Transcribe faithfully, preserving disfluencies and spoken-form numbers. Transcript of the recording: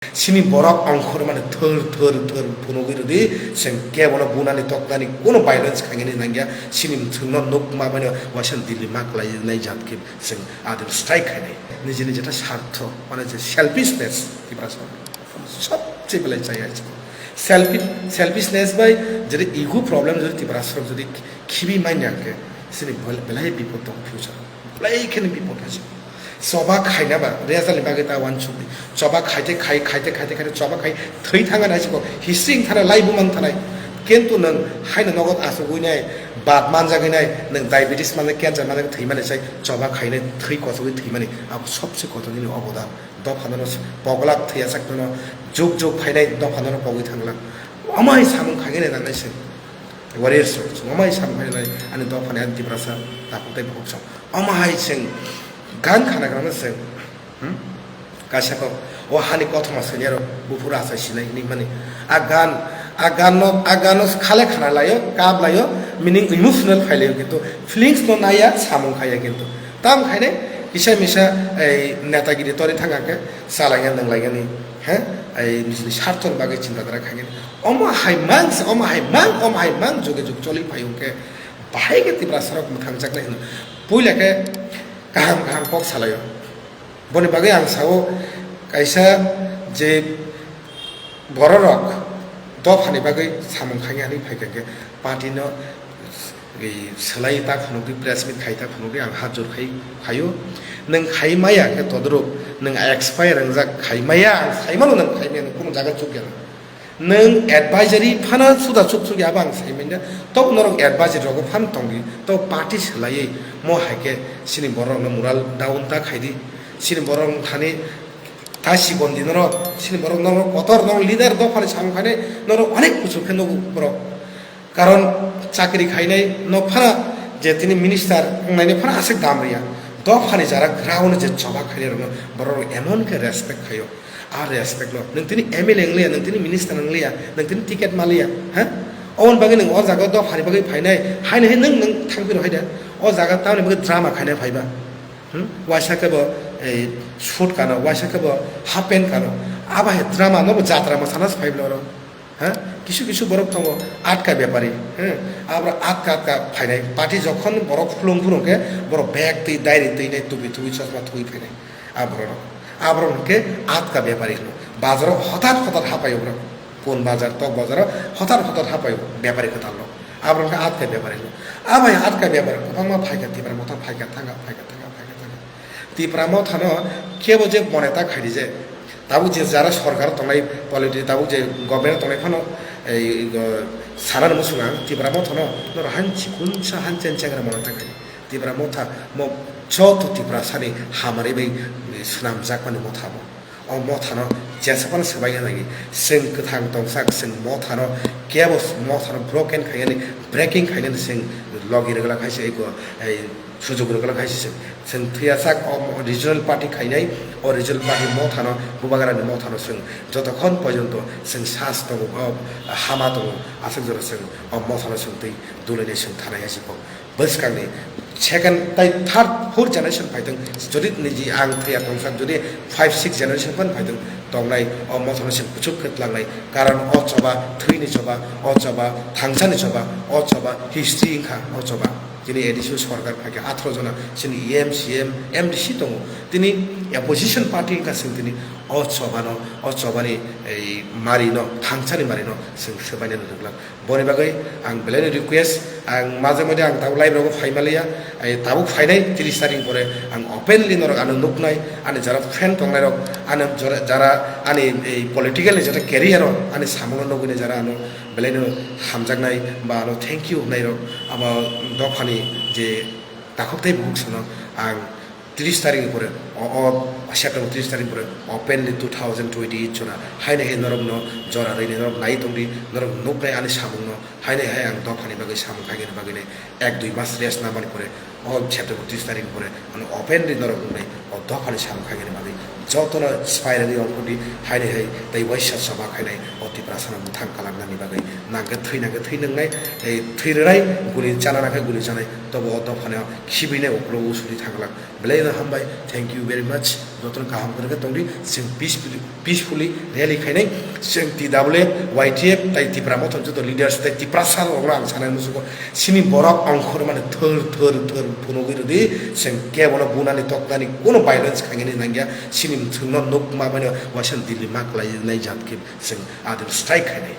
Sini borok ongkhormani thwr thwr thwr phunugwi rwdi, chwng kebono bunani toknani kuno violence khainani nangya, sini chwngno nukma mani waisa Delhi ma kwlainai jat khe chwng adil strike khainai. Nijini jeta sartho, mane je selfishness, Tiprasa sobse belai chaya chwng. Selfish, selfishness bai jeta ego problem jodi Tiprasa jodi khibi manya khe, sini bel-, belai bipod tong future. Belai kheno bipod hai. Choba khaina ba, result ni bagwi ta uansukdi. Choba khaite khai, khaite, khaite, khaite, choba khai, thwi thangani hai siko, history wng thanai, lai bumang thanai. Kintu nwng haino nogo asugwi nai, bat manjagwi nai, nwng diabetes manjak, cancer manjak, thwi mani sai, choba khainai, thwi kochogwi thwi mani, abo sobse kotor nini obodan. Dopha nono poglak thwiya sak nono, juk juk phainai dopha nono pogwi thanglak. Omo hai samung khaigani nangnai se. Warriors rok, chwng omo hai samung khainai ani dophani ani Tiprasa takhuk tei bukhuk chwng. Omo hai chwng gan khana khana chwng. Hmm? Kaisa kok, o hani kothoma swngyarok buphuru achai sinai hinwi mani. A gan, a gan no, a gan no khale khana laio, kap laio, meaning emotional phai laio, kintu feelings no naiya, samung khaiya kintu. Tam khainai kisa misa ei netagiri tori thang khe chalaiya nwnglaiya ni, he? Ei nijini sarthoni bagwi chinta dhara khainai. Omo hai mang se, omo hai mang, omo hai mang juge juk choli phai hwnkhe bahai khe Tiprasa rok mwthangjaknai hwno. Puila khe kaham kaham kok salaio. Boni bagwi ang sao, kaisa je bororok dophani bagwi samung khainani phaikha khe party no, ei, swlai ta phunukdi, press meet khai ta phunukdi, ang hat jor khai phaio. Nwng khai maya khe todorok, nwng expire wngjak khai maya, ang sai mano nwng khai maya, nwng kunu jaga chukya. Nwng advisory phano suda chuk chuk ya, abo ang sai manya. Tok norok advisory rogo phan tongdi, tok party swlaiwi mo hai khe sini borok no moral down ta khaidi, sini borok thani ta sibondi norok, sini borok norok kotor norok leader dophani samung khainai norok onek kuchuk khe nugo borok. Karon chakri khainai no phano je tini minister wngnaini phano aswk dam riya. Dophani jara ground je choba khainai rokno borok rok emon khe respect khaio. A respect no. Nwng tini M L A wng liya, nwng tini minister wng liya, nwng tini ticket ma liya, ha? Oboni bagwi nwng o jaga dophani bagwi phainai, haino hai nwng, nwng thangphiro hai da. O jaga tamoni bagwi drama khainai phaiba. Hmm? Waisa khe bo, ei, suit kano, waisa khe bo half pant kano. Abo hai drama no bo jatra ma sana se phaiba oro. Ha? Kisu kisu borok tongo, atka bepari. Hmm? Abro atka atka phainai. Party jokhon borok phulung phulung khe borok bag twi, diary twi nai, tubi tubi, chosma twi phainai. A borok rok. A borok hwnkhe atka bepari hino. Bazaro hotat hotat hapaio borok. Pun bazar, tok bazaro hotat hotat hapaio bepari kwtal rok. A borok hwnkhe atka bepari hino. A bai atka bepari kwbangma phaikha Tipra Motha phaikha thangkha, phaikha thangkha, phaikha thangkha. Tipra Mothano kebo je moneta khaidi je. Tabuk je jara sorkar tongnai politi-, tabuk je government tongnai phano, ei, go, sanani muchungo ang Tipra Mothano noro han chikunsa han chen chengra moneta khaidi. Tipra Motha mo joto Tiprasani hamari bai swnamjakmani motha bo. O mothano jesa phano swbaina nangya. Chwng kwthang tongsak, chwng mothano kebo mothano broken khainani, breaking khainani chwng logi rwgwlak hai se eko, ei, sujuk rwgwlak hai se chwng. Chwng thwiyasak o regional party khainai, o regional party mothano, bubagrani mothano chwng jotokhon porjonto chwng sas tongo, o hama tongo, aswk jora chwng o mothano chwng twi dulainai chwng thanai hai se kok. Bwskangni second tai third, fourth generation phaitong, jodi niji ang thwiya tongsak, jodi five, six generation phan phaitong, tongnai o mothano se kuchuk khe tlangnai, karon o choba thwini choba, o choba thangsani choba, o choba history wngkha o choba. Tini A D C o sorkar phaikha, atharo jona chini E M, C M, M D C tongo, tini opposition party wngkha chwng tini o chobano, o chobani ei marino, thangsani marino chwng swbainani rwglak. Boni bagwi ang belai no request, ang maje moje ang tabuk live rogo phai maliya, ai tabuk phainai tris tarik pore ang openly norok ano nuknai, ani jara fan tongnai rok, ani jara, jara ani ei political ni jara career o ani samung no nugwi nai jara ano belai no hamjaknai ba ano thank you hnai rok abo dophani je takhuk tei bukhuk sano ang tris tarik ni pore, o, o, September tris tarik ni pore openly two thousand twenty eight jora haino hai norok no jora rwini norok nai tongdi, norok nuknai ani samung no, haino hai ang dophani bagwi samung khaigani bagwi nai ek dui mas rest namani pore o September tris tarik ni pore ano openly norok nuknai o dophani samung khaigani bagwi jotono swbai rwgwi ongkhordi, haino hai tei waisa choba khainai o Tiprasano mwthang kalangnani bagwi nangkhe thwi nangkhe thwi nungnai, tei thwi rwnai guli chana nangkhe guli chanai. Tobo o dophano khibinai ukhulok usuri thangla. Belai no hambai, thank you very much. Jotono kaham kwrwkhe tongdi, chwng peacefully, peacefully rally khainai. Chwng T W F, Y T F, tai Tipra Motha joto leaders, tai Tiprasa rokno ang sanai musugo. Chini borok ongkhormani thwr, thwr, thwr phunugwi rwdi, chwng kebono bunani toknani kuno violence khainani nangya. Chini chwngno nuk ma baino waisa Delhi ma kwlainai jat khe chwng adil strike khainai.